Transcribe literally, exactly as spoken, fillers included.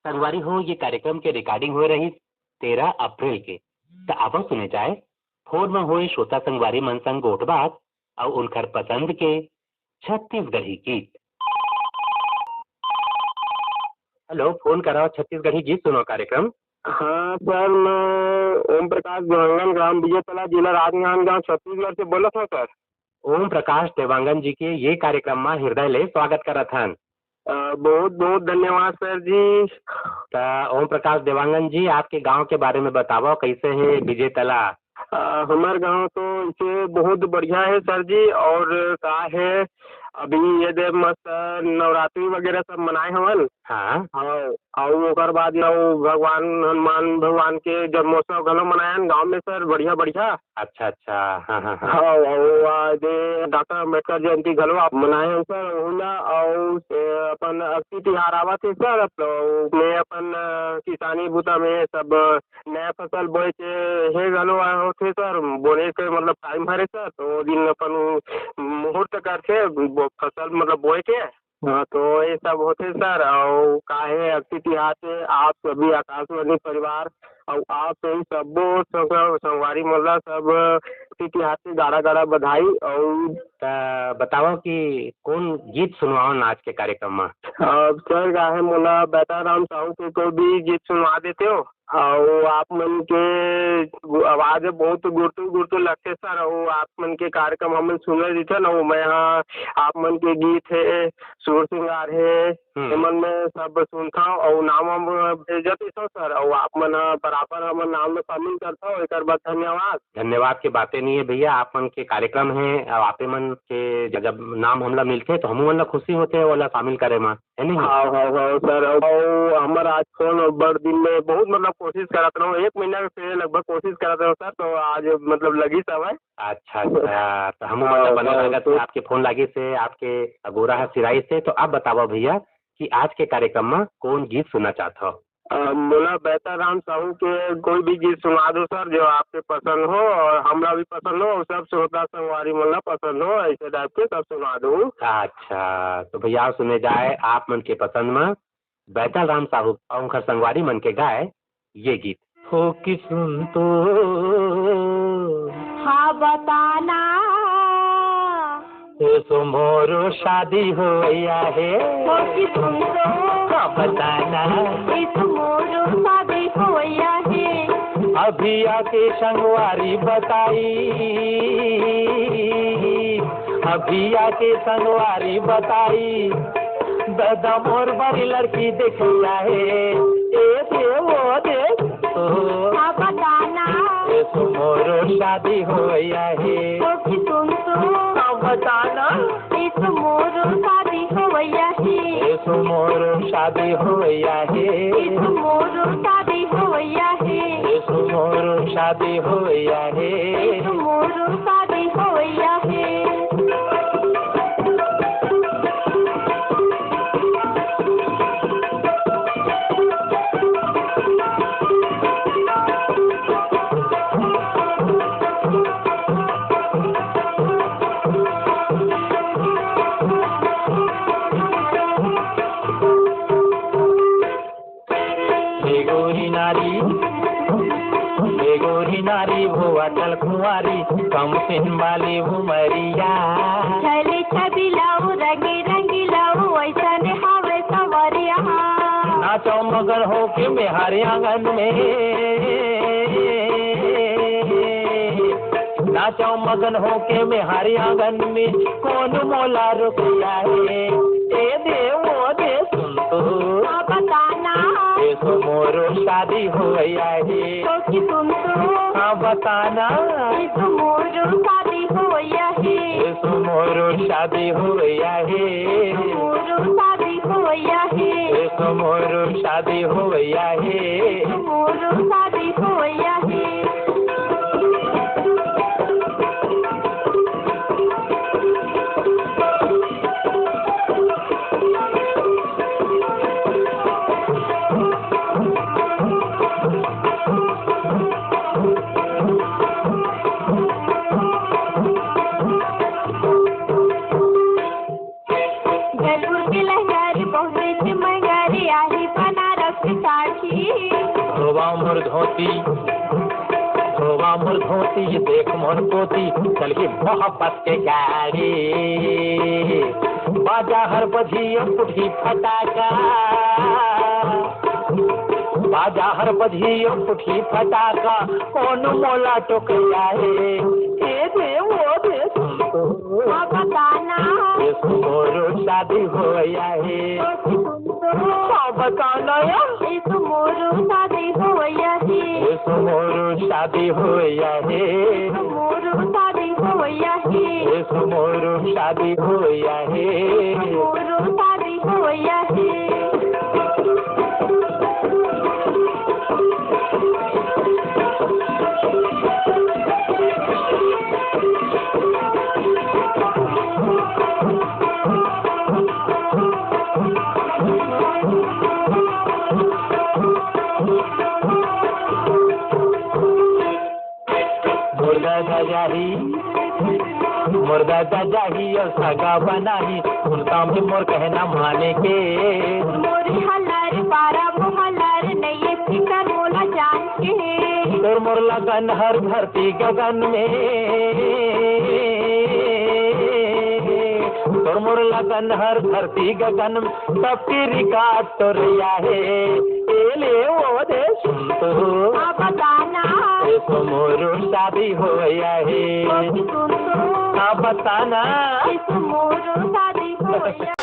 संगवारी हो, ये कार्यक्रम के recording होए रहिस तेरह अप्रैल के। त आवव सुने जाए, फोन म होए श्रोता संगवारी मन संग गोठ बात अउ उनखर पसंद के छत्तीसगढ़ी गीत। हेलो, फोन कराओ छत्तीसगढ़ी गीत सुनो कार्यक्रम। हाँ सर, मैं ओम प्रकाश देवांगन, ग्राम विजयतला, जिला राजनांदगांव, छत्तीसगढ़ से बोलत हूँ सर। ओम प्रकाश देवांगन जी के ये कार्यक्रम मा हृदय ले स्वागत करत हन। अ, बहुत बहुत धन्यवाद सर जी। त ओम प्रकाश देवांगन जी, आपके गांव के बारे में बतावव, कैसे हे विजयतला? अ, हमर गांव तो इसे बहुत बढ़िया है सर जी। और का है, अभी ये दे मस्त नवरात्रि वगैरह सब मनाए हवन। हाँ। हाँ, अउ ओकर बाद नव भगवान हनुमान भगवान के जन्मोत्सव घलो मनायन गांव में सर, बढ़िया बढ़िया। अच्छा, अच्छा। हाँ, हाँ, हाँ। हाँ, अउ आज डॉक्टर अम्बेडकर जयंती घलो आप मनाए हन सर, ओहू ला, अउ ए, अपन अक्ति तिहार आवत हे सर, तो में अपन, अ, किसानी बुता में सब नया फसल बोए के हे घलो होथे सर, बोने के मतलब टाइम हरे सर, तो वो दिन अपन मुहूर्त करथे, बो-, फसल मतलब बोए के। हाँ, तो ये सब होथे सर। अउ का हे, अक्ति तिहार से आप सभी आकाशवाणी परिवार अउ आप सभी सब्बो संग-, संगवारी मन ला सब अक्ति तिहार के गाड़ा-गाड़ा बधाई। अउ त बतावव कि कोन गीत सुनवावन आज के कार्यक्रम म? अब सर, का हे, मोला बैताराम साहू के कोई भी गीत सुनवा देते हो। अउ आप मन के गु-, आवाज ह बहुत गुरतुर गुरतुर लगथे सर, अउ आप मन के कार्यक्रम हमन सुनत रहिथन, अउ मैं ह आप मन के गीत हे, सुर सिंगार हे, हम्म। एमन में सब सुनथव अउ नाम वाम भेजत रहिथव सर, अउ आप मन ह बराबर हमर नाम में शामिल करथव, एकर बर धन्यवाद। धन्यवाद के बाते नहीं है भैया, आप मन के कार्यक्रम है, अउ आपे मन के ज-, जब नाम हमला मिलथे तो हमू मन ला खुशी होथे ओला शामिल करे म। है नहीं? हाँ, हाँ, हाँ, सर। अउ, अउ हमर आज फोन बड़ दिन में बहुत, मतलब, कोशिश करत रहूं, एक महीना से लगभग कोशिश करत रहूं, सर, तो आज, मतलब, लगिस हवय। अच्छा, अच्छा। तो हमू, हाँ, मतलब, बने हाँ, रहत तो हे, आपके फोन लागिस हे, आपके अगोरा ह सिराइस हे। तो अब बतावा भैया कि आज के कार्यक्रम म कौन गीत सुनना चाहत हो? अ, मोला बैताराम साहू के कोई भी गीत सुना दो, सर, जो आपके पसंद हो और हमरा भी पसंद हो और सब श्रोता संगवारी मन ला पसंद हो, ऐसे टाइप के सब सुना दो। अच्छा, तो भैया, सुने जाए आप मन के पसंद म बैतल राम साहू अउ उनकर संगवारी मन के गाए ये गीत। हो कि सुन तो। हाँ, बताना। ए सो मोरो शादी होया हे। हो कि सुन तो। हाँ, बताना। ए सो मोरो शादी होया हे। अभी आके संगवारी बताई, अभी आके संगवारी बताई, दादा मोर बड़ी लड़की देखिया हे। ए दे, ओ दे, ओ। हाँ, बताना। ए सो मोरो शादी होया हे। ओ की सुन तो। हाँ, बताना। ए सो मोरो शादी होया हे। ए सो मोरो शादी होया हे। ए सो मोरो शादी होया हे। ए सो मोरो शादी होया हे। ए सो मोरो शादी होया हे। हे गोरी नारी, हे गोरी नारी, भुआ चल कुंवारी, कम सिन वाली उमरिया। छली छबिलाऊ, रंगी रंगीलाऊ, ऐसने हवे सवरिया। नाचो मगन होके मेहर आंगन में, नाचो मगन होके मेहर आंगन में, कौन मोला रोकिया हे? ए दे, ओ दे, सुन तो। हाँ, बताना। ए सो मोरो शादी होया हे। तो की सुन तो। हाँ, बताना। ए सो मोरो शादी होया हे। ए सो मोरो शादी होया हे। मोरो शादी होया हे। ए सो मोरो शादी होया हे। ए सो मोरो शादी होया हे। जयपुर के लहंगारी, बहुत से महंगारी, आही बनारस साखी। धोवा मोर धोती, धोवा मोर धोती, देख मोर पोती, चलही मोहब्बत के गाड़ी। बाजा हर बजियो फुटही फटाका, बाजा हर बजियो फुटही फटाका, कोन मोला टोकया हे? ए दे, ओ दे, सुन तो। हाँ, बताना। ए सुन मोर शादी होया हे। ओ सुन तो। हाँ, बताना या। ए सुन मोर शादी होया हे। ए सुन मोर शादी होया हे। ए सुन मोर शादी होया हे। ए सुन मोर शादी होया हे। मोर शादी होया हे। मोर दादा जाही, मोर दादा जाही अउ सगा बनाही, सुनता में मोर कहना माने के। मोर हलर पारा मोहलर नइये फिकर मोला जान के। तोर मोर लगन हर धरती गगन में, तोर मोर लगन हर धरती गगन में, सबकी रिकार्ड तोर या हे। ए ले ओ दे सुन तो। हाँ, बताना। ए तो मोर शादी होया हे। ओ सुन तो। हाँ, बताना। ए तो मोर शादी होया।